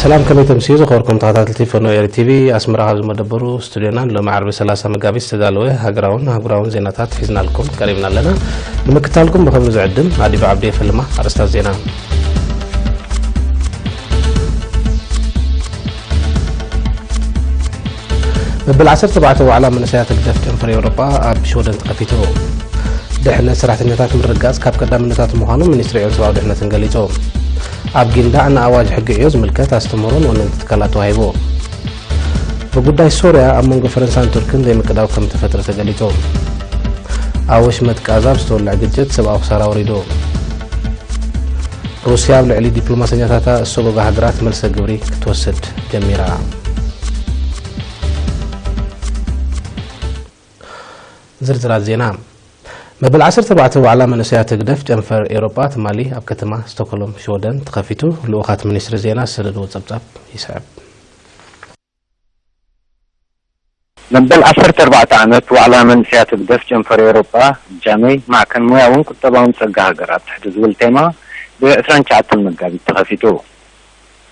ሰላም፣ ከመይ ተምስዩ ዝኸበርኩም ተኸታተልቲ ፈኖ ኤሪ ቲቪ? ኣስመራ ካብ ዝመደበሩ ስቱድዮና ንሎሚ ዓርቢ ሰላሳ መጋቢት ዝተዳለወ ሃገራውን ኣህጉራውን ዜናታት ሒዝናልኩም ቀሪብና ኣለና። ንምክታልኩም ብኽብሪ ዝዕድም ኣዲብ ዓብዲ የፈልማ። ኣርእስታት ዜና። መበል ዓሰርተ ኣርባዕተ ዋዕላ መንእሰያት ህግደፍ ጨንፈር ኤውሮጳ ኣብ ሽወደን ተኸፊቱ። ድሕነት ሰራሕተኛታት ምርግጋጽ ካብ ቀዳምነታት ምዃኑ ሚኒስትሪ ዕዮን ሰብኣዊ ድሕነትን ገሊጹ። ኣብ ጊንዳዕ ንኣዋጅ ሕጊ ዕዮ ዝምልከት ኣስተምህሮን ወነንቲ ትካላት ተዋሂቡ። ብጉዳይ ሶርያ ኣብ መንጎ ፈረንሳን ቱርክን ዘይምቅዳው ከም ተፈጥረ ተገሊጹ። ኣብ ወሽመጥ ቃዛ ብዝተወልዐ ግጭት ሰብኣዊ ክሳራ ወሪዱ። ሩስያ ኣብ ልዕሊ ዲፕሎማሰኛታታ እሰጎጋ ሃገራት መልሰ ግብሪ ክትወስድ ጀሚራ። ዝርዝራት ዜና። መበል ዓሰርተ ኣርባዕተ ዋዕላ መንእሰያት ህግደፍ ጨንፈር ኤውሮጳ ትማሊ ኣብ ከተማ ስቶክሆልም ሽወደን ተኸፊቱ። ልኡኻት ሚኒስትሪ ዜና ዝሰደድዎ ጸብጻብ ይስዕብ። መበል ዓሰርተ ኣርባዕተ ዓመት ዋዕላ መንእሰያት ህግደፍ ጨንፈር ኤውሮጳ ጃመይ ማዕከን ሞያውን ቁጠባውን ጸጋ ሃገር ኣብ ትሕቲ ዝብል ቴማ ብ ዕስራን ትሽዓተን መጋቢት ተኸፊቱ።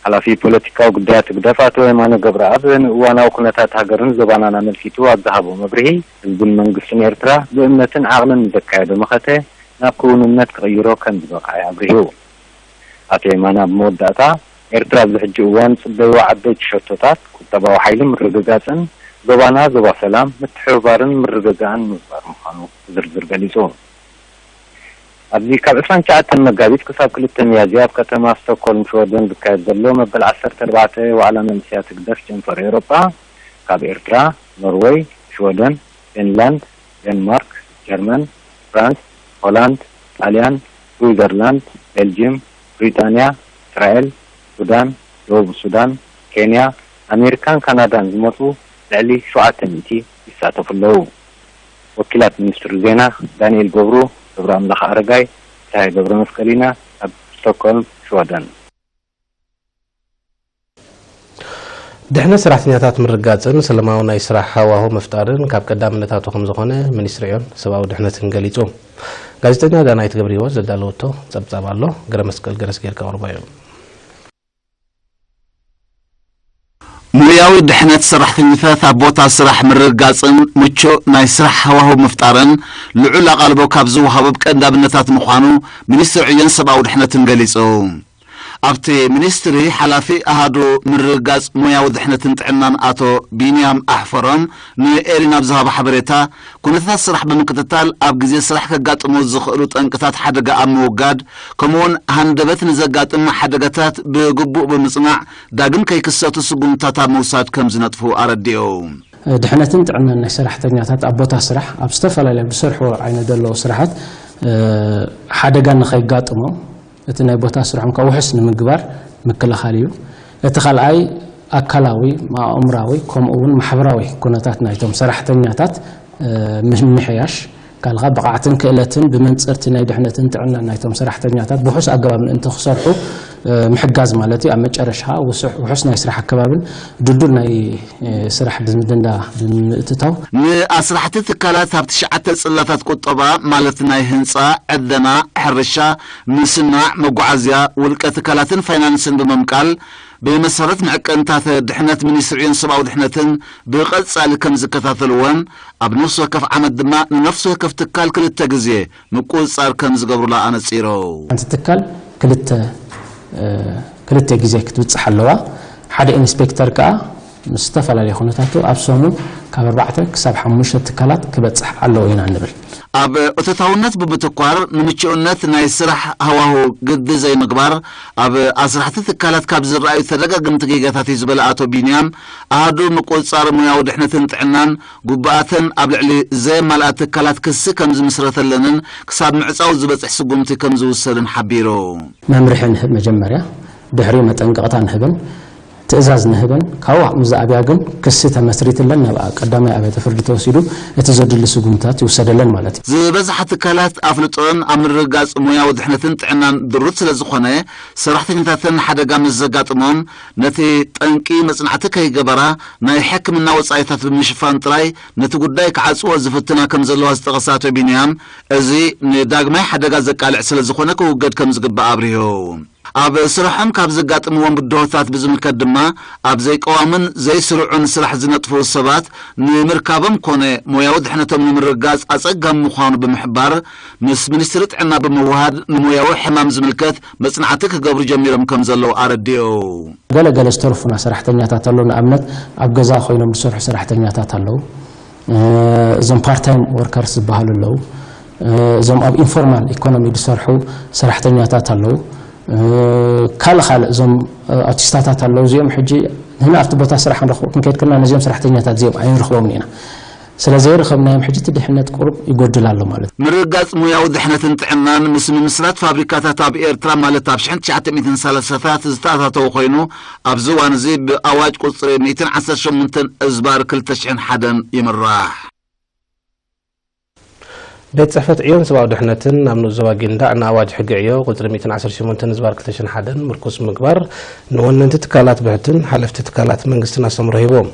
ሓላፊ ፖለቲካዊ ጉዳያት ህግደፍ ኣቶ የማነ ገብረኣብ ንእዋናዊ ኩነታት ሃገርን ዞባናን ኣመልኪቱ ኣብ ዝሃቦ መብርሂ፣ ህዝብን መንግስትን ኤርትራ ብእምነትን ዓቕልን ንዘካየዶ መኸተ ናብ ክውንነት ክቕይሮ ከም ዝበቕዐ ኣብሪሁ። ኣቶ የማነ ኣብ መወዳእታ፣ ኤርትራ ኣብዚ ሕጂ እዋን ዝጽበይዋ ዓበይቲ ሸቶታት ቁጠባዊ ሓይሊ ምርግጋጽን ዞባና ዞባ ሰላም፣ ምትሕብባርን ምርግጋእን ምግባር ምዃኑ ብዝርዝር ገሊጹ። ኣብዚ ካብ ዕስራን ትሽዓተን መጋቢት ክሳብ ክልተ ሚያዝያ ኣብ ከተማ ስቶክሆልም ሽወደን ዝካየድ ዘሎ መበል ዓሰርተ ኣርባዕተ ዋዕላ መንእሰያት ህግደፍ ጨንፈር ኤውሮጳ ካብ ኤርትራ፣ ኖርወይ፣ ሽወደን፣ ፊንላንድ፣ ዴንማርክ፣ ጀርመን፣ ፍራንስ፣ ሆላንድ፣ ጣልያን፣ ስዊዘርላንድ፣ ቤልጅየም፣ ብሪጣንያ፣ እስራኤል፣ ሱዳን፣ ደቡብ ሱዳን፣ ኬንያ፣ ኣሜሪካን ካናዳን ዝመጹ ልዕሊ ሸውዓተ ሚእቲ ይሳተፉ ኣለዉ። ወኪላት ሚኒስትሪ ዜና ዳንኤል ገብሩ፣ ገብረኣምላኽ ኣረጋይ፣ ፍስሃየ ገብረመስቀል ኢና ኣብ ስቶክሆልም ሽወደን። ድሕነት ሰራሕተኛታት ምርጋጽን ሰላማዊ ናይ ስራሕ ሃዋሁ ምፍጣርን ካብ ቀዳምነታቱ ከም ዝኾነ ሚኒስትሪ ዕዮን ሰብኣዊ ድሕነትን ገሊጹ። ጋዜጠኛ ዳናይት ገብረህይወት ዘዳለወቶ ጸብጻብ ኣሎ፣ ገረመስቀል ገረስጌር ከቕርቦ እዩ። ሞያዊ ድሕነት ሰራሕተኛታት ኣብ ቦታ ስራሕ ምርግጋጽን ምቹእ ናይ ስራሕ ሃዋሁ ምፍጣርን ልዑል ኣቓልቦ ካብ ዝወሃቦ ቀዳምነታት ምዃኑ ሚኒስትሪ ዕዮን ሰብኣዊ ድሕነትን ገሊጹ። ኣብቲ ሚኒስትሪ ሓላፊ ኣሃዱ ምርግጋጽ ሞያዊ ድሕነትን ጥዕናን ኣቶ ቢንያም ኣሕፈሮም ንኤሪና ኣብ ዝሃቦ ሓበሬታ፣ ኩነታት ስራሕ ብምክትታል ኣብ ግዜ ስራሕ ከጋጥሙ ዝኽእሉ ጠንቅታት ሓደጋ ኣብ ምውጋድ፣ ከምኡውን ሃንደበት ንዘጋጥም ሓደጋታት ብግቡእ ብምጽናዕ ዳግም ከይክሰቱ ስጉምትታት ኣብ ምውሳድ ከም ዝነጥፉ ኣረዲኡ። ድሕነትን ጥዕናን ናይ ሰራሕተኛታት ኣብ ቦታ ስራሕ ኣብ ዝተፈላለዩ ኣብ ዝሰርሕዎ ዓይነት ዘለዉ ስራሓት፣ እ፣ ሓደጋ ንኸይጋጥሞም እቲ ናይ ቦታ ስርሖም ካብ ውሑስ ንምግባር ምክልኻል እዩ። እቲ ካልኣይ ኣካላዊ፣ ኣእምራዊ፣ ከምኡ እውን ማሕበራዊ ኩነታት ናይቶም ሰራሕተኛታት፣ እ፣ ምምሕያሽ፣ ካልኻ ብቕዓትን ክእለትን ብመንጽርቲ ናይ ድሕነትን ጥዕናን ናይቶም ሰራሕተኛታት ብውሑስ ኣገባብ ምእንቲ ክሰርሑ፣ እ፣ ምሕጋዝ ማለት እዩ። ኣብ መጨረሻ ውሱሕ-፣ ውሑስ ናይ ስራሕ ኣከባብን ድልዱል ናይ፣ እ፣ ስራሕ ዝምድና ብምእትታው። ንኣስራሕቲ ትካላት ኣብ ትሽዓተ ጽላታት ቁጠባ ማለት ናይ ህንጻ፣ ዕደና፣ ሕርሻ፣ ምስናዕ፣ መጓዓዝያ፣ ውልቀ ትካላትን ፋይናንስን ብምምቃል፣ ብመሰረት መዐቀንታት ድሕነት ሚኒስትሪ ዕዮን ሰብኣዊ ድሕነትን ብቐጻሊ ከም ዝከታተልዎን ኣብ ነፍሲ ወከፍ ዓመት ድማ ንነፍሲ ወከፍ ትካል ክልተ ግዜ ምቁጽጻር ከም ዝገብሩላ ኣነጺሩ። ሓንቲ ትካል ክልተ፣ እ፣ ክልተ ግዜ ክትብጽሕ ኣለዋ። ሓደ ኢንስፔክተር ከኣ ምስ ዝተፈላለየ ኩነታቱ ኣብ ሰሙን ካብ ኣርባዕተ ክሳብ ሓሙሽተ ትካላት ክበጽሕ ኣለዎ ኢና ንብል። ኣብ እቶታውነት ብምትኳር ንምቹእነት ናይ ስራሕ ሃዋሁ ግዲ ዘይምግባር ኣብ ኣስራሕቲ ትካላት ካብ ዝረኣዩ ተደጋገምቲ ጌጋታት እዩ ዝበለ ኣቶ ቢንያም፣ ኣሃዱ ምቁጽጻር ሞያዊ ድሕነትን ጥዕናን ጉባኣተን ኣብ ልዕሊ ዘየማልኣ ትካላት ክሲ ከም ዝምስረተለንን ክሳብ ምዕጻው ዝበጽሕ ስጉምቲ ከም ዝውሰድን ሓቢሩ። መምርሒ ንህብ መጀመርያ፣ ድሕሪኡ መጠንቀቕታ ንህብን ትእዛዝ ንህበን፣ ካብኡ ምስ ዝኣብያ ግን ክሲ ተመስሪትለን ናብ ቀዳማይ ኣብያተ ፍርዲ ተወሲዱ እቲ ዘድሊ ስጉምትታት ይውሰደለን ማለት እዩ። ዝበዝሓ ትካላት ኣፍልጦን ኣብ ምርግጋጽ ሞያዊ ድሕነትን ጥዕናን ድሩት ስለ ዝኾነ፣ ሰራሕተኛታተን ሓደጋ ምስ ዘጋጥሞም ነቲ ጠንቂ መጽናዕቲ ከይገበራ ናይ ሕክምና ወጻኢታት ብምሽፋን ጥራይ ነቲ ጉዳይ ክዓጽዎ ዝፍትና ከም ዘለዋ ዝጠቐሰ ኣቶ ቢንያም፣ እዚ ንዳግማይ ሓደጋ ዘቃልዕ ስለ ዝኾነ ክውገድ ከም ዝግባእ ኣብሪሁ። ኣብ ስራሖም ካብ ዘጋጥምዎም ብድሆታት ብዝምልከት ድማ፣ ኣብ ዘይቀዋምን ዘይስሩዕን ስራሕ ዝነጥፉ ሰባት ንምርካቦም ኮነ ሞያዊ ድሕነቶም ንምርግጋጽ ኣጸጋሚ ምዃኑ ብምሕባር፣ ምስ ሚኒስትሪ ጥዕና ብምውሃድ ንሞያዊ ሕማም ዝምልከት መጽናዕቲ ክገብሩ ጀሚሮም ከም ዘለዉ ኣረዲኡ። ገለ ገለ ዝተረፉና ሰራሕተኛታት ኣለዉ። ንኣብነት ኣብ ገዛ ኮይኖም ዝሰርሑ ሰራሕተኛታት ኣለዉ። እ፣ እዞም ፓርታይም ወርከርስ ዝበሃሉ ኣለዉ። እ፣ እዞም ኣብ ኢንፎርማል ኢኮኖሚ ዝሰርሑ ሰራሕተኛታት ኣለዉ። እ፣ ካልእ ካልእ እዞም፣ እ፣ ኣውቲስታታት ኣለዉ። እዚኦም ሕጂ ንሕና ኣብቲ ቦታ ስራሕ ክንረኽቦ ክንከይድ ከለና ነዚኦም ሰራሕተኛታት እዚኦም ኣይንረኽቦምን ኢና። ስለ ዘይረኸብናዮም ሕጂ እቲ ድሕነት ቁሩብ ይጎድል ኣሎ ማለት እዩ። ምርግጋጽ ሙያዊ ድሕነትን ጥዕናን ምስ ምምስራት ፋብሪካታት ኣብ ኤርትራ ማለት ኣብ ሽሕን ትሽዓተ ሚእትን ሰላሳታት ዝተኣታተወ ኮይኑ፣ ኣብዚ እዋን እዚ ብኣዋጅ ቁጽሪ ሚእትን ዓሰርተ ሸሞንተን እዝባር ክልተ ሽሕን ሓደን ይምራሕ። ቤት ጽሕፈት ዕዮን ሰብኣዊ ድሕነትን ኣብ ንኡስ ዞባ ጊንዳዕ ንኣዋጅ ሕጊ ዕዮ ቁጽሪ ሚእትን ዓሰርተ ሸሞንተን እዝባር ክልተ ሽሕን ሓደን ምርኩስ ምግባር ንወነንቲ ትካላት ብሕትን ሓለፍቲ ትካላት መንግስትን ኣስተምህሮ ሂቦም።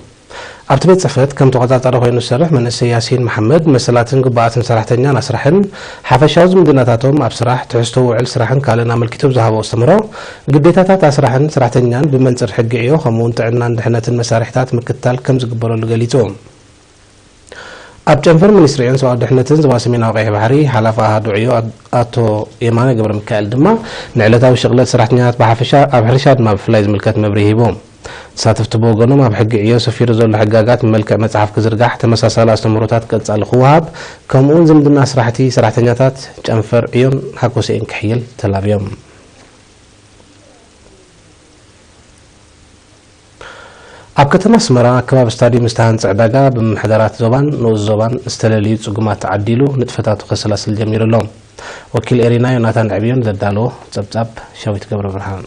ኣብቲ ቤት ጽሕፈት ከም ተቖጻጻሪ ኮይኑ ዝሰርሕ መንእሰይ ያሲን መሓመድ፣ መሰላትን ግቡኣትን ሰራሕተኛን ኣስራሕን፣ ሓፈሻዊ ዝምድናታቶም ኣብ ስራሕ፣ ትሕዝቶ ውዕል ስራሕን ካልእን ኣመልኪቱ ብዝሃቦ ኣስተምህሮ፣ ግዴታታት ኣስራሕን ሰራሕተኛን ብመንጽር ሕጊ ዕዮ፣ ከምኡ'ውን ጥዕናን ድሕነትን መሳርሒታት ምክትታል ከም ዝግበረሉ ገሊጹ። ኣብ ጨንፈር ሚኒስትሪ ዕዮን ሰብኣዊ ድሕነትን ዞባ ሰሜናዊ ቀይሕ ባሕሪ፣ ሓላፊ ኣሃዱ ዕዮ ኣቶ የማነ ገብረ ሚካኤል ድማ፣ ንዕለታዊ ሽቕለት ሰራሕተኛታት ብሓፈሻ፣ ኣብ ሕርሻ ድማ ብፍላይ ዝምልከት መብርሂ ሂቦም። ተሳተፍቲ ብወገኖም፣ ኣብ ሕጊ ዕዮ ሰፊሩ ዘሎ ሕጋጋት ብመልክዕ መጽሓፍ ክዝርጋሕ፣ ተመሳሳሊ ኣስተምህሮታት ቀጻሊ ክወሃብ፣ ከምኡ'ውን ዝምድና ስራሕቲ ሰራሕተኛታት ጨንፈር ዕዮን ሃኮሰኤን ክሕይል ተላብዮም። ኣብ ከተማ ኣስመራ፣ ኣብ ከባቢ ስታድዩም ዝተሃንጸ ዕዳጋ፣ ብምምሕዳራት ዞባን ንኡስ ዞባን ዝተለልዩ ጽጉማት ተዓዲሉ፣ ንጥፈታቱ ከሰላስል ጀሚሩ ኣሎ። ወኪል ኤሪና ዮናታን ዕብዮን ዘዳለዎ ጸብጻብ፣ ሸዊት ገብረ ብርሃን።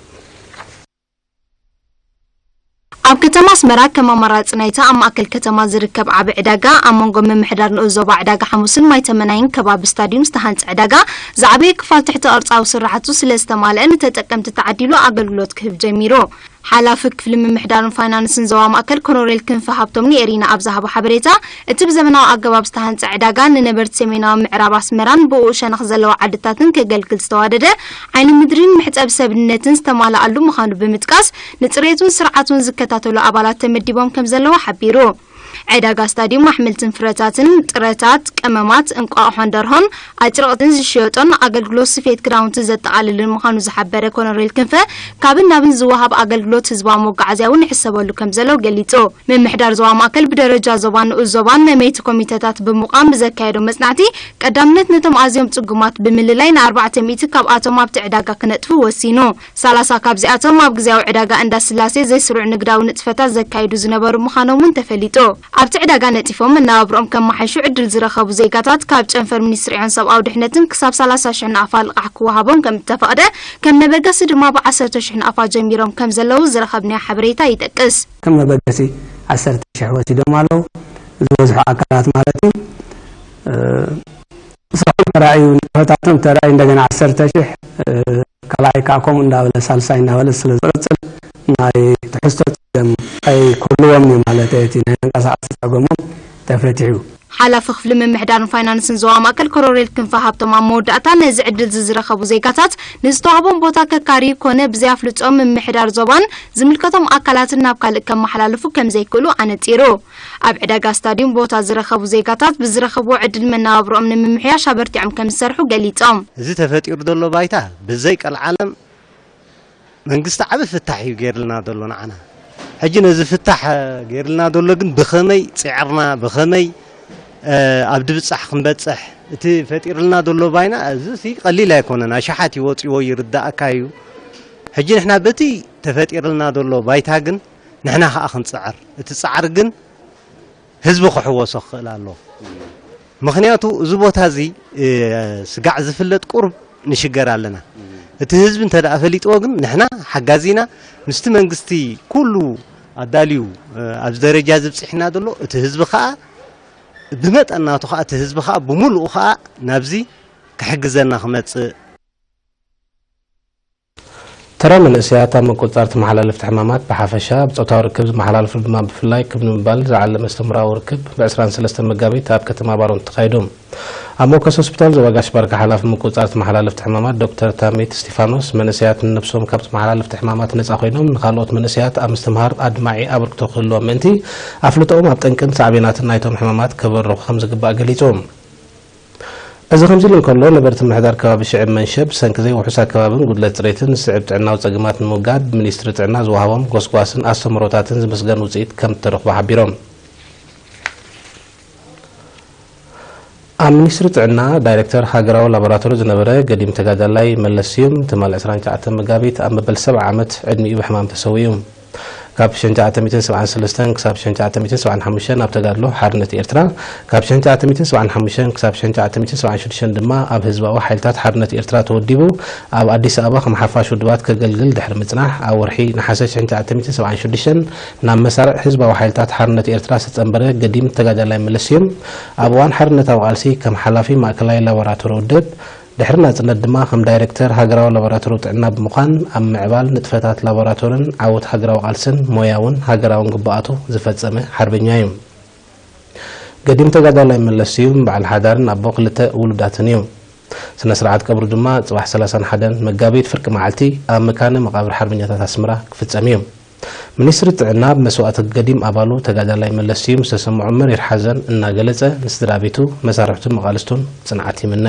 ኣብ ከተማ ኣስመራ፣ ከም ኣማራጺ ናይታ ኣብ ማእከል ከተማ ዝርከብ ዓቢ ዕዳጋ፣ ኣብ መንጎ ምምሕዳር ንኡስ ዞባ ዕዳጋ ሓሙስን ማይ ተመናይን ከባቢ ስታድዩም ዝተሃንጸ ዕዳጋ፣ ዝዓበየ ክፋል ትሕተ ቅርጻዊ ስራሓቱ ስለ ዝተማልአ፣ ንተጠቀምቲ ተዓዲሉ ኣገልግሎት ክህብ ጀሚሩ። ሓላፊ ክፍሊ ምምሕዳርን ፋይናንስን ዞባ ማእከል ኮሎኔል ክንፈ ሃብቶም ንኤሪና ኣብ ዝሃቦ ሓበሬታ፣ እቲ ብዘመናዊ ኣገባብ ዝተሃንጸ ዕዳጋ ንነበርቲ ሰሜናዊ ምዕራብ ኣስመራን ብእኡ ሸነኽ ዘለዋ ዓድታትን ከገልግል ዝተዋደደ፣ ዓይኒ ምድሪን መሕጸቢ ሰብነትን ዝተማልኣሉ ምዃኑ ብምጥቃስ፣ ንጽሬቱን ስርዓቱን ዝከታተሉ ኣባላት ተመዲቦም ከም ዘለዉ ሓቢሩ። ዕዳጋ ስታድዩም ኣሕምልትን ፍረታትን፣ ጥረታት፣ ቀመማት፣ እንቋቑሖን ደርሆን፣ ኣጭርቕትን ዝሽየጦን ኣገልግሎት ስፌት ክዳውንቲ ዘጠቓልልን ምዃኑ ዝሓበረ ኮሎኔል ክንፈ፣ ካብን ናብን ዝወሃብ ኣገልግሎት ህዝባዊ መጓዓዝያ እውን ይሕሰበሉ ከም ዘሎ ገሊጹ። ምምሕዳር ዞባ ማእከል ብደረጃ ዞባን ንኡስ ዞባን መመይቲ ኮሚተታት ብምቋም ብዘካየዶ መጽናዕቲ፣ ቀዳምነት ነቶም ኣዝዮም ጽጉማት ብምልላይ ንኣርባዕተ ሚእቲ ካብኣቶም ኣብቲ ዕዳጋ ክነጥፉ ወሲኑ። ሰላሳ ካብዚኣቶም ኣብ ግዝያዊ ዕዳጋ እንዳ ስላሴ ዘይስሩዕ ንግዳዊ ንጥፈታት ዘካይዱ ዝነበሩ ምዃኖም እውን ተፈሊጡ። ኣብቲ ዕዳጋ ነጢፎም መነባብርኦም ከመሓይሹ ዕድል ዝረኸቡ ዜጋታት ካብ ጨንፈር ሚኒስትሪ ዕዮን ሰብኣዊ ድሕነትን ክሳብ ሰላሳ ሽሕ ናቕፋ ልቓሕ ክወሃቦም ከም እተፈቕደ፣ ከም መበገሲ ድማ ብዓሰርተ ሽሕ ናቕፋ ጀሚሮም ከም ዘለዉ ዝረኸብናዮ ሓበሬታ ይጠቅስ። ከም መበገሲ ዓሰርተ ሽሕ ወሲዶም ኣለዉ። ዝበዝሑ ኣካላት ማለት እዩ። እ፣ ስራሖም ተራእዩ፣ ንጥፈታቶም ተራእዩ፣ እንደገና ዓሰርተ ሽሕ፣ እ፣ ካልኣይ ከኣ ከምኡ እንዳበለ፣ ሳልሳይ እንዳበለ ስለ ዝቕጽል፣ ናይ ትሕዝቶ ጸገም ኣይክህልዎም እዩ ማለት እዩ። እቲ ናይ መንቀሳቐሲ ጸገሞም ተፈቲሑ። ሓላፊ ክፍሊ ምምሕዳርን ፋይናንስን ዞባ ማእከል ኮሎኔል ክንፈ ሃብቶም ኣብ መወዳእታ፣ ነዚ ዕድል እዚ ዝረኸቡ ዜጋታት ንዝተዋህቦም ቦታ ከካርዩ ኮነ ብዘይ ኣፍልጦ ምምሕዳር ዞባን ዝምልከቶም ኣካላትን ናብ ካልእ ከመሓላልፉ ከም ዘይክእሉ ኣነጺሩ። ኣብ ዕዳጋ ስታድዩም ቦታ ዝረኸቡ ዜጋታት ብዝረኸብዎ ዕድል መነባብርኦም ንምምሕያሽ ኣበርቲዖም ከም ዝሰርሑ ገሊጾም። እዚ ተፈጢሩ ዘሎ ባይታ ብዘይ ቀልዓለም መንግስቲ ዓቢ ፍታሕ እዩ ገይርልና ዘሎ ንዓና። ሕጂ ነዚ ፍታሕ ገይርልና ዘሎ ግን ብኸመይ ጺዕርና፣ ብኸመይ፣ እ፣ ኣብ ድብጻሕ ክንበጽሕ፣ እቲ ፈጢርልና ዘሎ ባይና፣ እዚ ሲ ቀሊል ኣይኮነን። ኣሽሓት ይወጽዎ ይርዳእካ እዩ። ሕጂ ንሕና በቲ ተፈጢርልና ዘሎ ባይታ ግን ንሕና ከኣ ክንጽዕር፣ እቲ ጻዕሪ ግን ህዝቢ ክሕወሶ ክኽእል ኣለዎ። ምኽንያቱ እዚ ቦታ እዚ፣ እ፣ ስጋዕ ዝፍለጥ ቁሩብ ንሽገር ኣለና። እቲ ህዝቢ እንተ ደኣ ፈሊጥዎ ግን ንሕና ሓጋዚና ምስቲ መንግስቲ ኩሉ ኣዳልዩ፣ እ፣ ኣብዚ ደረጃ እዚ ብጽሕና ዘሎ እቲ ህዝቢ ከኣ ብመጠን ናቱ ከኣ እቲ ህዝቢ ከኣ ብምሉኡ ከኣ ናብዚ ክሕግዘና ክመጽእ። ተራ መንእሰያት ኣብ ምቁጽጻር ተመሓላለፍቲ ሕማማት ብሓፈሻ፣ ኣብ ጾታዊ ርክብ ዝመሓላለፉ ድማ ብፍላይ ክብ ንምባል ዝዓለመ ኣስተምህሮኣዊ ርክብ ብ ዕስራን ሰለስተን መጋቢት ኣብ ከተማ ባሮን ተኻይዱ። ኣብ ሞከስ ሆስፒታል ዞባ ጋሽ ባርካ ሓላፊ ምቁጽጻር ተመሓላለፍቲ ሕማማት ዶክተር ታሜት እስቲፋኖስ፣ መንእሰያት ንነብሶም ካብ ተመሓላለፍቲ ሕማማት ነጻ ኮይኖም ንኻልኦት መንእሰያት ኣብ ምስትምሃር ኣድማዒ ኣበርክቶ ክህልዎም ምእንቲ፣ ኣፍልጦኦም ኣብ ጠንቅን ሳዕቤናትን ናይቶም ሕማማት ከበርኹ ከም ዝግባእ ገሊጹ። እዚ ከምዚ ኢሉ እንከሎ፣ ነበርቲ ምምሕዳር ከባቢ ሽዕብ መንሸብ ብሰንኪ ዘይውሑስ ኣከባብን ጉድለት ጽሬትን ዝስዕብ ጥዕናዊ ጸገማት ንምውጋድ ብሚኒስትሪ ጥዕና ዝወሃቦም ጎስጓስን ኣስተምህሮታትን ዝምስገን ውጽኢት ከም እተረኽቦ ሓቢሮም። ኣብ ሚኒስትሪ ጥዕና ዳይሬክተር ሃገራዊ ላቦራቶሪ ዝነበረ ገዲም ተጋዳላይ መለስ ስዩም ትማል ዕስራን ትሽዓተን መጋቢት ኣብ መበል ሰብዓ ዓመት ዕድሚኡ ብሕማም ተሰዊኡ። ካብ ሽሕን ትሽዓተ ሚእትን ሰብዓን ሰለስተን ክሳብ ሽሕን ትሽዓተ ሚእትን ሰብዓን ሓሙሽተን ኣብ ተጋድሎ ሓርነት ኤርትራ፣ ካብ ሽሕን ትሽዓተ ሚእትን ሰብዓን ሓሙሽተን ክሳብ ሽሕን ትሽዓተ ሚእትን ሰብዓን ሽዱሽተን ድማ ኣብ ህዝባዊ ሓይልታት ሓርነት ኤርትራ ተወዲቡ ኣብ ኣዲስ ኣበባ ከም ሓፋሽ ውድባት ከገልግል ድሕሪ ምጽናሕ፣ ኣብ ወርሒ ነሓሰ ሽሕን ትሽዓተ ሚእትን ሰብዓን ሽዱሽተን ናብ መሳርዕ ህዝባዊ ሓይልታት ሓርነት ኤርትራ ዝተጸንበረ ገዲም ተጋዳላይ መለስ ስዩም፣ ኣብ እዋን ሓርነታዊ ቃልሲ ከም ሓላፊ ማእከላይ ላቦራቶሪ ውድብ፣ ድሕሪ ናጽነት ድማ ከም ዳይረክተር ሃገራዊ ላቦራቶሪ ጥዕና ብምዃን፣ ኣብ ምዕባል ንጥፈታት ላቦራቶርን ዓወት ሃገራዊ ቃልስን ሞያውን ሃገራውን ግቡኣቱ ዝፈጸመ ሓርበኛ እዩ። ገዲም ተጋዳላይ መለስ ስዩም በዓል ሓዳርን ኣቦ ክልተ ውሉዳትን እዩ። ስነ ስርዓት ቀብሩ ድማ ጽባሕ ሰላሳን ሓደን መጋቢት ፍርቂ መዓልቲ ኣብ መካነ መቓብር ሓርበኛታት ኣስመራ ክፍጸም እዩ። ሚኒስትሪ ጥዕና ብመስዋእቲ ገዲም ኣባሉ ተጋዳላይ መለስ ስዩም ዝተሰምዖ መሪር ሓዘን እናገለጸ፣ ንስድራ ቤቱ፣ መሳርሕቱን መቓልስቱን ጽንዓት ይምነ።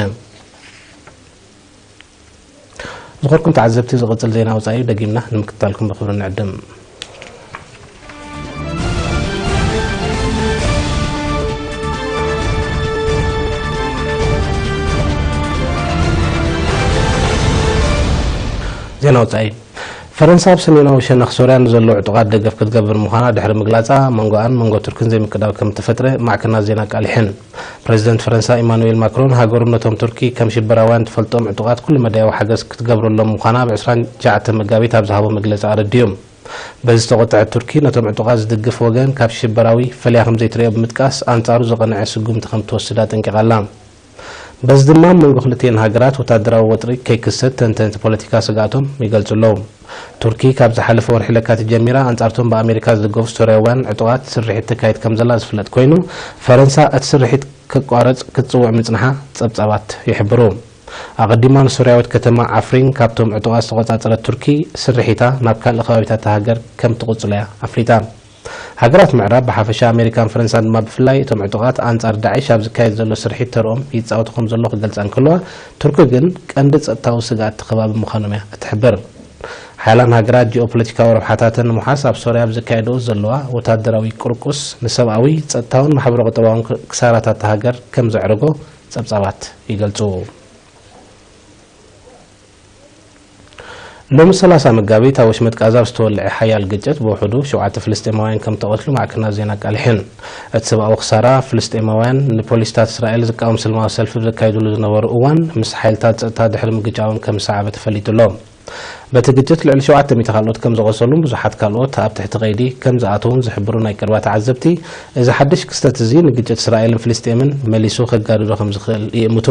ዝኸበርኩም ተዓዘብቲ፣ ዝቕጽል ዜና ወጻኢ ደጊምና ንምክትታልኩም ብኽብሪ ንዕድም። ዜና ወጻኢ። ፈረንሳ ኣብ ሰሜናዊ ሸነኽ ሶርያ ንዘለዉ ዕጡቓት ደገፍ ክትገብር ምዃና ድሕሪ ምግላጻ፣ መንጎኣን መንጎ ቱርክን ዘይምቅዳው ከም እተፈጥረ ማዕከናት ዜና ኣቃሊሐን። ፕረዚደንት ፈረንሳ ኢማኑኤል ማክሮን፣ ሃገሩ ነቶም ቱርኪ ከም ሽበራውያን ትፈልጦም ዕጡቓት ኩሉ መዳያዊ ሓገዝ ክትገብረሎም ምዃና ኣብ ዕስራን ትሽዓተን መጋቢት ኣብ ዝሃቦ መግለጺ ኣረዲኡ። በዚ ዝተቖጥዐት ቱርኪ፣ ነቶም ዕጡቓት ዝድግፍ ወገን ካብ ሽበራዊ ፈልያ ከም ዘይትርእዮ ብምጥቃስ፣ ኣንጻሩ ዝቐንዐ ስጉምቲ ከም እትወስድ ኣጠንቂቓ ኣላ። በዚ ድማ፣ ኣብ መንጎ ክልቲኤን ሃገራት ወታደራዊ ወጥሪ ከይክሰት ተንተንቲ ፖለቲካ ስግኣቶም ይገልጹ ኣለዉ። ቱርኪ ካብ ዝሓለፈ ወርሒ ለካቲት ጀሚራ ኣንጻርቶም ብኣሜሪካ ዝድገፉ ሶርያውያን ዕጡቓት ስርሒት ተካይድ ከም ዘላ ዝፍለጥ ኮይኑ፣ ፈረንሳ እቲ ስርሒት ክቋረጽ ክትጽውዕ ምጽንሓ ጸብጻባት ይሕብሩ። ኣቐዲማ ንሶርያዊት ከተማ ዓፍሪን ካብቶም ዕጡቓት ዝተቖጻጸረት ቱርኪ፣ ስርሒታ ናብ ካልእ ከባቢታት እታ ሃገር ከም ትቕጽሎ እያ ኣፍሊጣ። ሃገራት ምዕራብ ብሓፈሻ፣ ኣሜሪካን ፈረንሳን ድማ ብፍላይ፣ እቶም ዕጡቓት ኣንጻር ዳዕሽ ኣብ ዝካየድ ዘሎ ስርሒት ተርኦም ይጻወቱ ከም ዘለዉ ክገልጻ እንከለዋ፣ ቱርኪ ግን ቀንዲ ጸጥታዊ ስግኣት እቲ ከባቢ ምዃኖም እያ እትሕብር። ሓያላን ሃገራት ጂኦፖለቲካዊ ረብሓታተን ንምውሓስ ኣብ ሶርያ ኣብ ዝካየድኦ ዘለዋ ወታደራዊ ቁርቁስ፣ ንሰብኣዊ፣ ጸጥታውን ማሕበረ-ቁጠባውን ክሳራታት እታ ሃገር ከም ዘዕረጎ ጸብጻባት ይገልጹ። ሎሚ ሰላሳ መጋቢት ኣብ ወሽመጥ ቃዛ ዝተወልዐ ሓያል ግጭት ብውሕዱ ሸውዓተ ፍልስጤማውያን ከም ተቐትሉ ማዕከናት ዜና ኣቃሊሐን። እቲ ሰብኣዊ ክሳራ፣ ፍልስጤማውያን ንፖሊስታት እስራኤል ዝቃወም ሰላማዊ ሰልፊ ዘካይድሉ ዝነበሩ እዋን ምስ ሓይልታት ጸጥታ ድሕሪ ምግጫዎም ከም ዝሰዓበ ተፈሊጡ ኣሎ። በቲ ግጭት ልዕሊ ሸውዓተ ሚእቲ ካልኦት ከም ዝቖሰሉን ብዙሓት ካልኦት ኣብ ትሕቲ ቀይዲ ከም ዝኣተዉን ዝሕብሩ ናይ ቀረባ ተዓዘብቲ፣ እዚ ሓድሽ ክስተት እዚ ንግጭት እስራኤልን ፍልስጤምን መሊሱ ከጋድዶ ከም ዝኽእል ይእምቱ።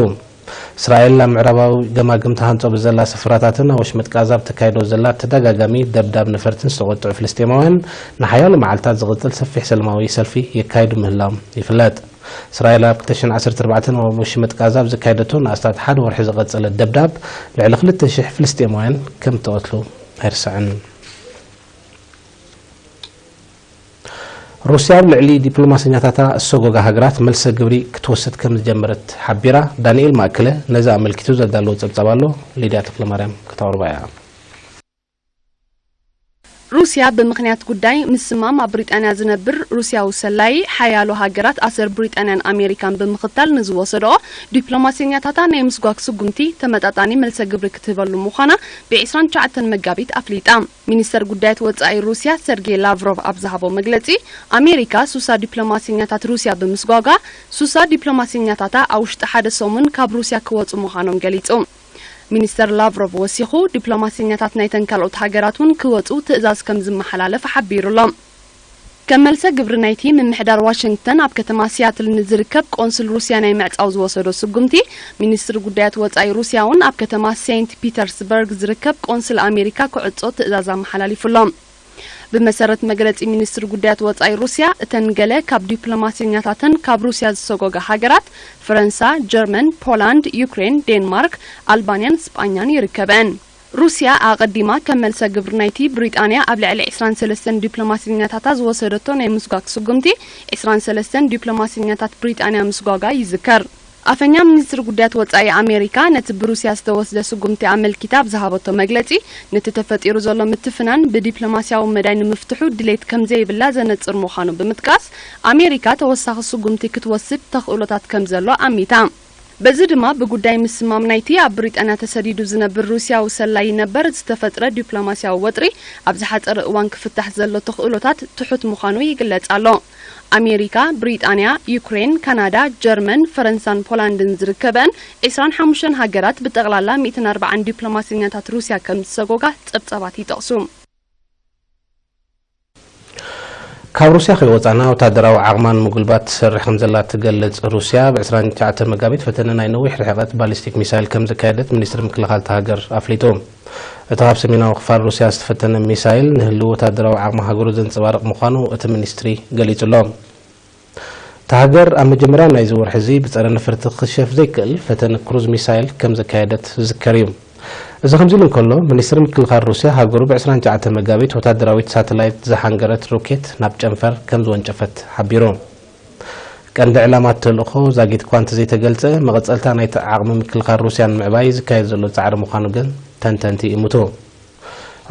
እስራኤል ኣብ ምዕራባዊ ገማግም ተሃንጾ ብዘላ ስፍራታትን ኣብ ወሽመጥ ቃዛ ኣብ ተካይዶ ዘላ ተደጋጋሚ ደብዳብ ነፈርትን ዝተቖጥዑ ፍልስጤማውያን፣ ንሓያሎ መዓልታት ዝቕጽል ሰፊሕ ሰላማዊ ሰልፊ የካይዱ ምህላዎም ይፍለጥ። እስራኤል ኣብ ክልተ ሽሕን ዓሰርተ ኣርባዕተን ኣብ ወሽመጥ ቃዛ ኣብ ዘካየደቶ ንኣስታት ሓደ ወርሒ ዝቐጸለ ደብዳብ፣ ልዕሊ ክልተ ሽሕ ፍልስጤማውያን ከም እተቐትሉ ኣይርሳዕን። ሩስያ ኣብ ልዕሊ ዲፕሎማሰኛታታ እሰጎጋ ሃገራት መልሰ ግብሪ ክትወስድ ከም ዝጀመረት ሓቢራ። ዳንኤል ማእከለ ነዚ ኣመልኪቱ ዘዳለዎ ጸብጻብ ኣሎ፣ ሊድያ ተክለማርያም ክተቕርባ እያ። ሩስያ ብምኽንያት ጉዳይ ምስማም ኣብ ብሪጣንያ ዝነብር ሩስያዊ ሰላዪ፣ ሓያሎ ሃገራት ኣሰር ብሪጣንያን ኣሜሪካን ብምኽታል ንዝወሰድኦ ዲፕሎማሰኛታታ ናይ ምስጓግ ስጉምቲ ተመጣጣኒ መልሰ ግብሪ ክትህበሉ ምዃና ብዒስራን ትሽዓተን መጋቢት ኣፍሊጣ። ሚኒስተር ጉዳያት ወጻኢ ሩስያ ሰርጌይ ላቭሮቭ ኣብ ዝሃቦ መግለጺ፣ ኣሜሪካ ሱሳ ዲፕሎማሰኛታት ሩስያ ብምስጓጓ፣ ሱሳ ዲፕሎማሰኛታታ ኣብ ውሽጢ ሓደ ሰሙን ካብ ሩስያ ክወጹ ምዃኖም ገሊጹ። ሚኒስተር ላቭሮቭ ወሲኹ፣ ዲፕሎማሰኛታት ናይተን ካልኦት ሃገራት እውን ክወጹ ትእዛዝ ከም ዝመሓላለፍ ሓቢሩ ኣሎ። ከም መልሰ ግብሪ ናይቲ ምምሕዳር ዋሽንግተን ኣብ ከተማ ሲያትል ንዝርከብ ቆንስል ሩስያ ናይ ምዕጻው ዝወሰዶ ስጉምቲ፣ ሚኒስትሪ ጉዳያት ወጻኢ ሩስያ እውን ኣብ ከተማ ሴንት ፒተርስበርግ ዝርከብ ቆንስል ኣሜሪካ ክዕጾ ትእዛዝ ኣመሓላሊፉ ኣሎ። ብመሰረት መግለጺ ሚኒስትሪ ጉዳያት ወጻኢ ሩስያ፣ እተን ገለ ካብ ዲፕሎማሰኛታተን ካብ ሩስያ ዝሰጎጋ ሃገራት፣ ፈረንሳ፣ ጀርመን፣ ፖላንድ፣ ዩክሬን፣ ዴንማርክ፣ ኣልባንያን ስጳኛን ይርከበን። ሩስያ ኣቐዲማ ከም መልሰ ግብሪ ናይቲ ብሪጣንያ ኣብ ልዕሊ ዕስራን ሰለስተን ዲፕሎማሰኛታታ ዝወሰደቶ ናይ ምስጓግ ስጉምቲ፣ ዕስራን ሰለስተን ዲፕሎማሰኛታት ብሪጣንያ ምስጓጋ ይዝከር። ኣፈኛ ሚኒስትሪ ጉዳያት ወጻኢ ኣሜሪካ ነቲ ብሩስያ ዝተወስደ ስጉምቲ ኣመልኪታ ኣብ ዝሃበቶ መግለጺ፣ ነቲ ተፈጢሩ ዘሎ ምትፍናን ብዲፕሎማስያዊ መዳይ ንምፍትሑ ድሌት ከም ዘይብላ ዘነጽር ምዃኑ ብምጥቃስ፣ ኣሜሪካ ተወሳኺ ስጉምቲ ክትወስድ ተኽእሎታት ከም ዘሎ ኣሚታ። በዚ ድማ ብጉዳይ ምስማም ናይቲ ኣብ ብሪጣንያ ተሰዲዱ ዝነብር ሩስያዊ ሰላዪ ነበር ዝተፈጥረ ዲፕሎማስያዊ ወጥሪ ኣብ ዝሓጸረ እዋን ክፍታሕ ዘሎ ተኽእሎታት ትሑት ምዃኑ ይግለጽ ኣሎ። ኣሜሪካ፣ ብሪጣንያ፣ ዩክሬን፣ ካናዳ፣ ጀርመን፣ ፈረንሳን ፖላንድን ዝርከበን ዕስራን ሓሙሽተን ሃገራት ብጠቕላላ ሚእትን ኣርባዓን ዲፕሎማሰኛታት ሩስያ ከም ዝሰጎጋ ጸብጻባት ይጠቕሱ። ካብ ሩስያ ከይወጻና ወታደራዊ ዓቕማ ንምጉልባት ትሰርሕ ከም ዘላ ትገልጽ ሩስያ፣ ብ ዕስራን ትሽዓተን መጋቢት ፈተነ ናይ ነዊሕ ርሕቀት ባሊስቲክ ሚሳይል ከም ዘካየደት ሚኒስትሪ ምክልኻል እታ ሃገር ኣፍሊጡ። እቲ ካብ ሰሜናዊ ክፋል ሩስያ ዝተፈተነ ሚሳይል ንህልው ወታደራዊ ዓቕሚ ሃገሩ ዘንጸባርቕ ምዃኑ እቲ ሚኒስትሪ ገሊጹ ኣሎ። እታ ሃገር ኣብ መጀመርያ ናይዚ ወርሒ እዚ ብጸረ ነፈርቲ ክኽሸፍ ዘይክእል ፈተነ ክሩዝ ሚሳይል ከም ዘካየደት ዝዝከር እዩ። እዚ ከምዚ ኢሉ እንከሎ፣ ሚኒስትሪ ምክልኻል ሩስያ ሃገሩ ብ ዕስራን ትሽዓተን መጋቢት ወታደራዊት ሳተላይት ዝሓንገረት ሮኬት ናብ ጨንፈር ከም ዝወንጨፈት ሓቢሩ። ቀንዲ ዕላማ እቲ ተልእኾ ዛጊት እኳ እንተዘይተገልጸ፣ መቐጸልታ ናይቲ ዓቕሚ ምክልኻል ሩስያ ንምዕባይ ዝካየድ ዘሎ ጻዕሪ ምዃኑ ግን ተንተንቲ ይእምቱ።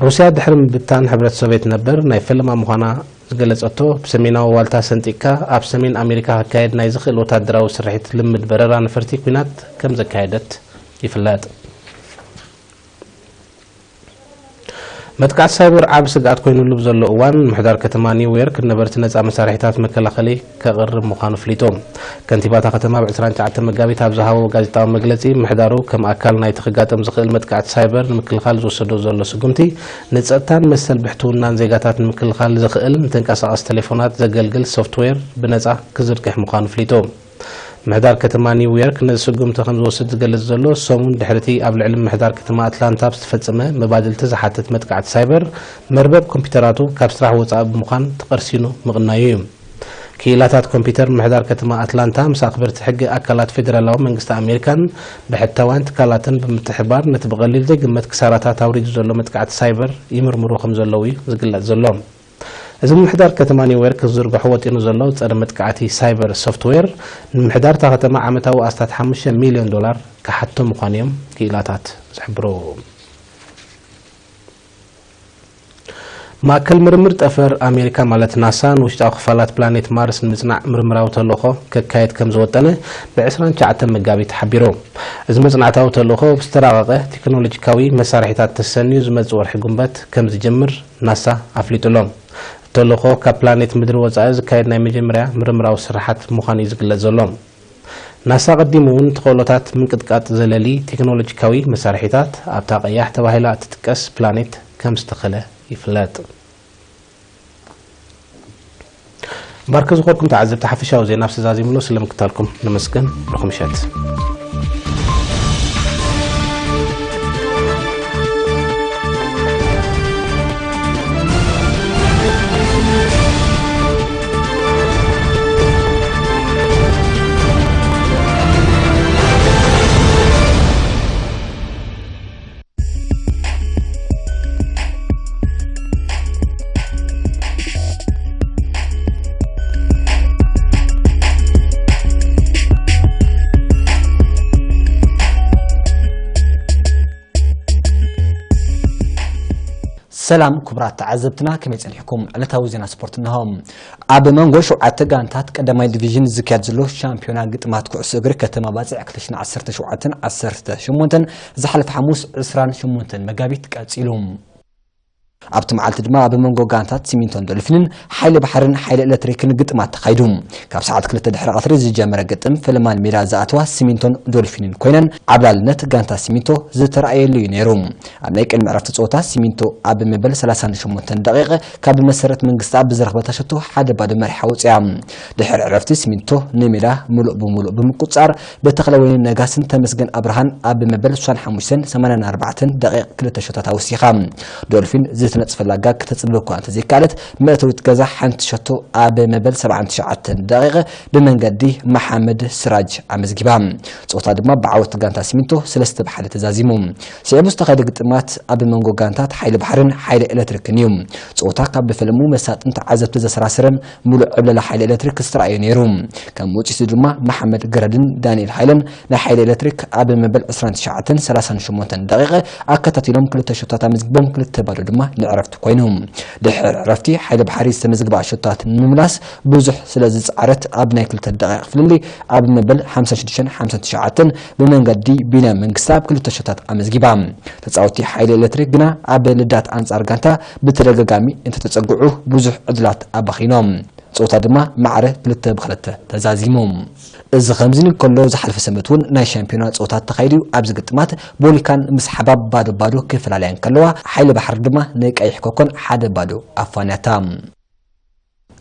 ሩስያ ድሕሪ ምብታን ሕብረት ሶቭየት ነበር ናይ ፈለማ ምዃና ዝገለጸቶ፣ ብሰሜናዊ ዋልታ ሰንጢቅካ ኣብ ሰሜን ኣሜሪካ ክካየድ ናይ ዝኽእል ወታደራዊ ስርሒት ልምድ በረራ ነፈርቲ ኲናት ከም ዘካየደት ይፍለጥ። መጥቃዕቲ ሳይበር ዓቢ ስግኣት ኮይኑሉ ብዘሎ እዋን፣ ምሕዳር ከተማ ኒውዮርክ ንነበርቲ ነጻ መሳርሒታት መከላኸሊ ከቕርብ ምዃኑ ኣፍሊጡ። ከንቲባ እታ ከተማ ብ ዕስራን ትሽዓተን መጋቢት ኣብ ዝሃቦ ጋዜጣዊ መግለጺ፣ ምሕዳሩ ከም ኣካል ናይቲ ክጋጠም ዝኽእል መጥቃዕቲ ሳይበር ንምክልኻል ዝወሰዶ ዘሎ ስጉምቲ፣ ንጸጥታን መሰል ብሕትውናን ዜጋታት ንምክልኻል ዝኽእል ንተንቀሳቐሲ ቴሌፎናት ዘገልግል ሶፍትዌር ብነጻ ክዝርግሕ ምዃኑ ኣፍሊጡ። ምሕዳር ከተማ ኒውዮርክ ነዚ ስጉምቲ ከም ዝወስድ ዝገልጽ ዘሎ፣ ሰሙን ድሕሪቲ ኣብ ልዕሊ ምሕዳር ከተማ ኣትላንታ ዝተፈጸመ መባድልቲ ዝሓትት መጥቃዕቲ ሳይበር፣ መርበብ ኮምፒውተራቱ ካብ ስራሕ ወጻኢ ብምዃን ተቐርሲኑ ምቕናዩ እዩ። ክኢላታት ኮምፒውተር ምሕዳር ከተማ ኣትላንታ ምስ ኣኽበርቲ ሕጊ ኣካላት ፌደራላዊ መንግስቲ ኣሜሪካን ብሕታውያን ትካላትን ብምትሕብባር ነቲ ብቐሊል ዘይግመት ክሳራታት ኣውሪዱ ዘሎ መጥቃዕቲ ሳይበር ይምርምሩ ከም ዘለዉ እዩ ዝግለጽ ዘሎ። እዚ ምምሕዳር ከተማ ኒውዮርክ ክዝርግሖ ወጢኑ ዘሎ ጸረ መጥቃዕቲ ሳይበር ሶፍትዌር፣ ንምምሕዳር እታ ከተማ ዓመታዊ ኣስታት ሓሙሽተ ሚልዮን ዶላር ክሓቶ ምዃኑ እዮም ክኢላታት ዝሕብሩ። ማእከል ምርምር ጠፈር ኣሜሪካ ማለት ናሳ ንውሽጣዊ ክፋላት ፕላኔት ማርስ ንምጽናዕ ምርምራዊ ተልእኾ ከካየድ ከም ዝወጠነ ብ ዕስራን ትሽዓተን መጋቢት ሓቢሩ። እዚ መጽናዕታዊ ተልእኾ ብዝተራቐቐ ቴክኖሎጂካዊ መሳርሒታት ተሰንዩ ዝመጽእ ወርሒ ጉንበት ከም ዝጅምር ናሳ ኣፍሊጡ ኣሎ። ተልእኾ ካብ ፕላኔት ምድሪ ወጻኢ ዝካየድ ናይ መጀመርያ ምርምራዊ ስራሓት ምዃኑ እዩ ዝግለጽ ዘሎ። ናሳ ቀዲሙ እውን ተኽእሎታት ምንቅጥቃጥ ዘለሊ ቴክኖሎጂካዊ መሳርሒታት ኣብታ ቀያሕ ተባሂላ እትጥቀስ ፕላኔት ከም ዝተኸለ ይፍለጥ። ባርክ ዝኾርኩም ተዓዘብቲ ሓፈሻዊ ዜና ኣብ ተዛዚምሉ ስለምክታልኩም ነመስገን። ብሩኽ ምሸት። ሰላም ክቡራት ተዓዘብትና፣ ከመይ ጸኒሕኩም? ዕለታዊ ዜና ስፖርት እንሆ። ኣብ መንጎ ሸውዓተ ጋንታት ቀዳማይ ዲቪዥን ዝካየድ ዘሎ ሻምፒዮና ግጥማት ኩዕሶ እግሪ ከተማ ባጽዕ ክልተ ሽሕን ዓሰርተ ሸውዓተን ዓሰርተ ሸሞንተን ዝሓለፈ ሓሙስ ዕስራን ሸሞንተን መጋቢት ቀጺሉ። ኣብቲ መዓልቲ ድማ ኣብ መንጎ ጋንታት ሲሚንቶን ዶልፊንን ሓይሊ ባሕርን ሓይሊ ኤሌክትሪክን ግጥማት ተኻይዱ። ካብ ሰዓት ክልተ ድሕሪ ቀትሪ ዝጀመረ ግጥም ፍልማን ሜዳ ዝኣተዋ ሲሚንቶን ዶልፊንን ኮይነን፣ ዓብላልነት ጋንታ ሲሚንቶ ዝተራእየሉ እዩ ነይሩ። ኣብ ናይ ቅድሚ ዕረፍቲ ጸወታ ሲሚንቶ ኣብ መበል ሰላሳን ሸሞንተን ደቂቕ ካብ መሰረት መንግስትኣብ ብዝረኽበታ ሸቶ ሓደ ባዶ መሪሓ ወጽያ። ድሕሪ ዕረፍቲ ሲሚንቶ ንሜዳ ምሉእ ብምሉእ ብምቁጽጻር፣ ብተኽለወይኒ ነጋስን ተመስገን ኣብርሃን ኣብ መበል ስሳን ሓሙሽተን ሰማንያን ኣርባዕተን ደቂቕ ክልተ ሸቶታት ኣወሲኻ። ዶልፊን ትነጽፈላ ጋግ ከተጽብብ እኳ እንተዘይከኣለት፣ መእተዊት ገዛ ሓንቲ ሸቶ ኣብ መበል ሰብዓን ትሽዓተን ደቂቕ ብመንገዲ መሓመድ ስራጅ ኣመዝጊባ። ጸወታ ድማ ብዓወት ጋንታ ሲሚንቶ ሰለስተ ብ ሓደ ተዛዚሙ። ስዒቡ ዝተኻየደ ግጥማት ኣብ መንጎ ጋንታት ሓይሊ ባሕርን ሓይሊ ኤሌክትሪክን እዩ። ጸወታ ካብ ብፈለሙ መሳጥን ተዓዘብቲ ዘሰራሰረን ምሉእ ዕብለላ ሓይሊ ኤሌክትሪክ ዝተራእየ ነይሩ። ከም ውጽኢቱ ድማ መሓመድ ገረድን ዳንኤል ሃይለን ናይ ሓይሊ ኤሌክትሪክ ኣብ መበል ዕስራን ትሽዓተን ሰላሳን ሸሞንተን ደቂቕ ኣከታቲሎም ክልተ ሸቶታት ኣመዝጊቦም፣ ክልተ ባዶ ድማ ንዕረፍቲ ኮይኑ። ድሕሪ ዕረፍቲ ሓይሊ ባሕሪ ዝተመዝግባ ሸቶታት ንምምላስ ብዙሕ ስለ ዝጸዓረት፣ ኣብ ናይ ክልተ ደቂቕ ፍልልይ ኣብ መበል ሓምሳን ሽዱሽተን ሓምሳን ትሽዓተን ብመንገዲ ቢንያም መንግስቲ ኣብ ክልተ ሸቶታት ኣመዝጊባ። ተጻወትቲ ሓይሊ ኤሌክትሪክ ግና ኣብ ልዳት ኣንጻር ጋንታ ብተደጋጋሚ እንተተጸግዑ ብዙሕ ዕድላት ኣባኺኖም። ጸወታ ድማ ማዕረ ክልተ ብ ክልተ ተዛዚሙ። እዚ ከምዚ እንከሎ፣ ዝሓለፈ ሰንበት እውን ናይ ሻምፒዮና ጸወታት ተኻይዱ እዩ። ኣብዚ ግጥማት ቦሊካን ምስ ሓባብ ባዶ ባዶ ክፈላለያ እንከለዋ፣ ሓይሊ ባሕሪ ድማ ንቀይሕ ኮኮን ሓደ ባዶ ኣፋንያታ።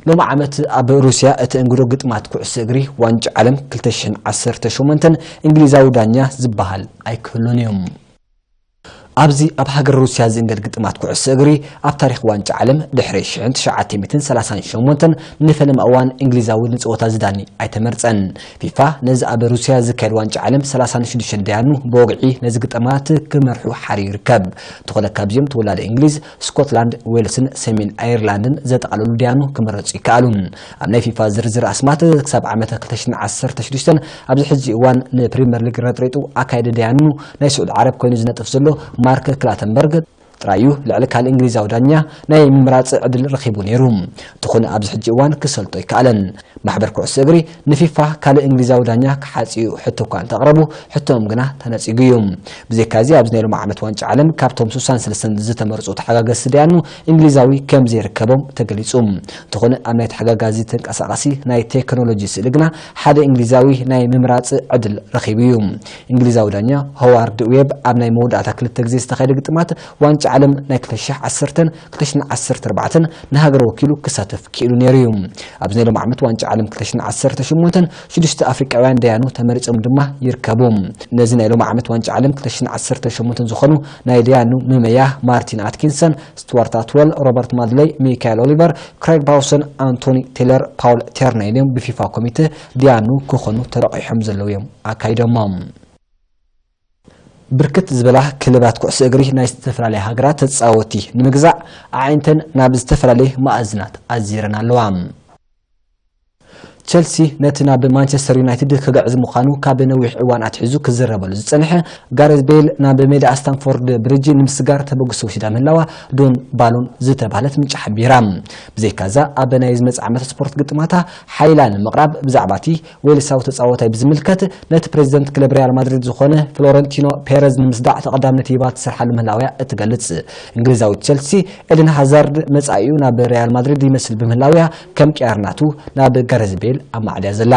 ሎሚ ዓመት ኣብ ሩስያ እቲ እንግዶ ግጥማት ኩዕሶ እግሪ ዋንጫ ዓለም ክልተ ሽሕን ዓሰርተ ሸሞንተን እንግሊዛዊ ዳኛ ዝበሃል ኣይክህሉን እዩ። ኣብዚ ኣብ ሃገር ሩስያ ዝእንገድ ግጥማት ኩዕሶ እግሪ ኣብ ታሪኽ ዋንጫ ዓለም ድሕሪ ሽሕን ትሽዓተ ሚእትን ሰላሳን ሸሞንተን ንፈለማ እዋን እንግሊዛዊ ንጸወታ ዝዳኒ ኣይተመርጸን። ፊፋ ነዚ ኣብ ሩስያ ዝካየድ ዋንጫ ዓለም ሰላሳን ሽዱሽተን ደያኑ ብወግዒ ነዚ ግጥማት ክመርሑ ሓርዩ ይርከብ። እንተኾነ ካብዚኦም ተወላዲ እንግሊዝ፣ ስኮትላንድ፣ ዌልስን ሰሜን ኣየርላንድን ዘጠቓለሉ ደያኑ ክምረጹ ይከኣሉ። ኣብ ናይ ፊፋ ዝርዝር ኣስማት ክሳብ ዓመተ ክልተ ሽሕን ዓሰርተ ሽዱሽተን ኣብዚ ሕጂ እዋን ንፕሪምየር ሊግ ረጥሪጡ ኣካየዲ ደያኑ ናይ ስዑዲ ዓረብ ኮይኑ ዝነጥፍ ዘሎ ማርክ ክላተንበርግ ጥራይ እዩ ልዕሊ ካልእ እንግሊዛዊ ዳኛ ናይ ምምራጽ ዕድል ረኺቡ ነይሩ። እንተኾነ ኣብዚ ሕጂ እዋን ክሰልጦ ኣይከኣለን። ማሕበር ኩዕሶ እግሪ ንፊፋ ካልእ እንግሊዛዊ ዳኛ ክሓጽዩ ሕቶ እኳ እንተቕረቡ፣ ሕቶኦም ግና ተነጺጉ እዩ። ብዘይካዚ ኣብዚ ናይ ሎሚ ዓመት ዋንጫ ዓለም ካብቶም ስሳን ሰለስተን ዝተመርጹ ተሓጋገዝቲ ደያኑ እንግሊዛዊ ከም ዘይርከቦም ተገሊጹ። እንተኾነ ኣብ ናይ ተሓጋጋዚ ተንቀሳቓሲ ናይ ቴክኖሎጂ ስእሊ ግና ሓደ እንግሊዛዊ ናይ ምምራጽ ዕድል ረኺቡ እዩ። እንግሊዛዊ ዳኛ ሆዋርድ ዌብ ኣብ ናይ መወዳእታ ክልተ ግዜ ዝተኻየደ ግጥማት ዋንጫ ዓለም ናይ ክልተ ሽሕን ዓሰርተን ክልተ ሽሕን ዓሰርተ ኣርባዕተን ንሃገሩ ወኪሉ ክሳተፍ ክኢሉ ነይሩ እዩ። ኣብዚ ናይ ሎሚ ዓመት ዋንጫ ዓለም ክልተ ሽሕን ዓሰርተ ሸሞንተን ሽዱሽተ ኣፍሪቃውያን ደያኑ ተመሪጾም ድማ ይርከቡ። ነዚ ናይ ሎሚ ዓመት ዋንጫ ዓለም ክልተ ሽሕን ዓሰርተ ሸሞንተን ዝኾኑ ናይ ደያኑ መመያ ማርቲን ኣትኪንሰን፣ ስቱዋርት ኣትወል፣ ሮበርት ማድለይ፣ ሚካኤል ኦሊቨር፣ ክሬግ ባውሰን፣ ኣንቶኒ ቴለር፣ ፓውል ቴርናይን እዮም ብፊፋ ኮሚቴ ደያኑ ክኾኑ ተረቂሖም ዘለዉ እዮም ኣካይዶሞም። ብርክት ዝበላ ክለባት ኩዕሶ እግሪ ናይ ዝተፈላለያ ሃገራት ተጻወቲ ንምግዛእ ኣዒንተን ናብ ዝተፈላለየ መኣዝናት ኣዚረን ኣለዋ። ቸልሲ ነቲ ናብ ማንቸስተር ዩናይትድ ክግዕዝ ምዃኑ ካብ ነዊሕ እዋን ኣትሒዙ ክዝረበሉ ዝጸንሐ ጋሬዝ ቤል ናብ ሜዳ ስታንፎርድ ብሪጅ ንምስጋር ተበግሶ ወሲዳ ምህላዋ ዶን ባሎን ዝተባህለት ምንጪ ሓቢራ። ብዘይካዛ ኣብ ናይ ዝመጽእ ዓመት ስፖርት ግጥማታ ሓይላ ንምቕራብ ብዛዕባ እቲ ዌልሳዊ ተጻዋታይ ብዝምልከት ነቲ ፕሬዚደንት ክለብ ሪያል ማድሪድ ዝኾነ ፍሎረንቲኖ ፔረዝ ንምስዳዕ ተቐዳምነት ሂባ ትሰርሓሉ ምህላውያ እትገልጽ እንግሊዛዊት ቸልሲ፣ ኤደን ሃዛርድ መጻኢኡ ናብ ሪያል ማድሪድ ይመስል ብምህላውያ ከም ቅያር ናቱ ናብ ጋረዝ ቤል ኣማዕድያ ዘላ።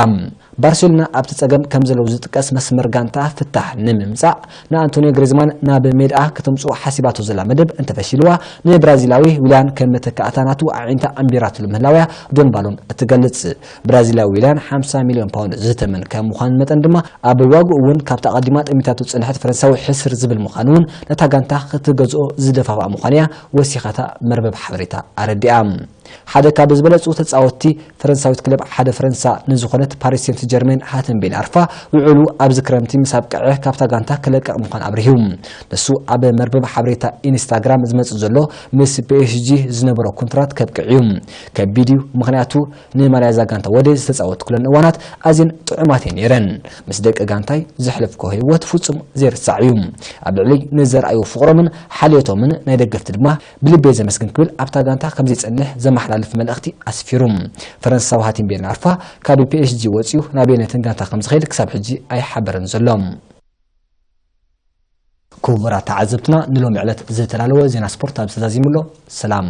ባርሴሎና ኣብቲ ጸገም ከም ዘለዉ ዝጥቀስ መስመር ጋንታ ፍታሕ ንምምጻእ ንኣንቶኒዮ ግሪዝማን ናብ ሜድኣ ከተምጽኦ ሓሲባቶ ዘላ መደብ እንተፈሺልዋ፣ ንብራዚላዊ ዊልያን ከም መተካእታ ናቱ ኣዒንታ ኣንቢራትሉ ምህላውያ ዶን ባሎን እትገልጽ። ብራዚላዊ ዊልያን ሓምሳ ሚልዮን ፓውንድ ዝተመን ከም ምዃኑ መጠን ድማ፣ ኣብ ዋግኡ እውን ካብታ ኣቐዲማ ጠሚታቶ ዝጸንሐት ፈረንሳዊ ሕስር ዝብል ምዃኑ እውን ነታ ጋንታ ክትገዝኦ ዝደፋፍኣ ምዃኑ እያ ወሲኻታ መርበብ ሓበሬታ ኣረዲኣ። ሓደ ካብ ዝበለጹ ተጻወትቲ ፈረንሳዊት ክለብ ሓደ ፈረንሳ ንዝኾነት ፓሪስ ሴንት ጀርሜን ሃተን ቤን ኣርፋ ውዕሉ ኣብዚ ክረምቲ ምስ ኣብቅዐ ካብታ ጋንታ ክለቅቕ ምዃኑ ኣብሪሁ። ንሱ ኣብ መርበብ ሓበሬታ ኢንስታግራም ዝመጽእ ዘሎ ምስ ፒኤስጂ ዝነበሮ ኮንትራት ከብቅዕ እዩ። ከቢድ እዩ፣ ምኽንያቱ ንማልያ እዛ ጋንታ ወደ ዝተጻወትኩለን እዋናት ኣዝየን ጥዑማት እየን ነይረን። ምስ ደቂ ጋንታይ ዘሕለፍኩ ህይወት ፍጹም ዘይርሳዕ እዩ። ኣብ ልዕሊ ንዘርኣዩ ፍቕሮምን ሓልዮቶምን ናይ ደገፍቲ ድማ ብልቤ ዘመስግን ክብል ኣብታ ጋንታ ከም ዘይጸንሕ ዘመሓላልፍ መልእኽቲ ኣስፊሩ። ፈረንሳዊ ሃቲም ቤን ኣርፋ ካብ ፒኤስጂ ወጺኡ ናበየነይትን ጋንታ ከም ዝኸይድ ክሳብ ሕጂ ኣይሓበረን ዘሎ። ክቡራት ተዓዘብትና፣ ንሎሚ ዕለት ዝተዳለወ ዜና ስፖርት ኣብዚ ተዛዚሙ ኣሎ። ሰላም።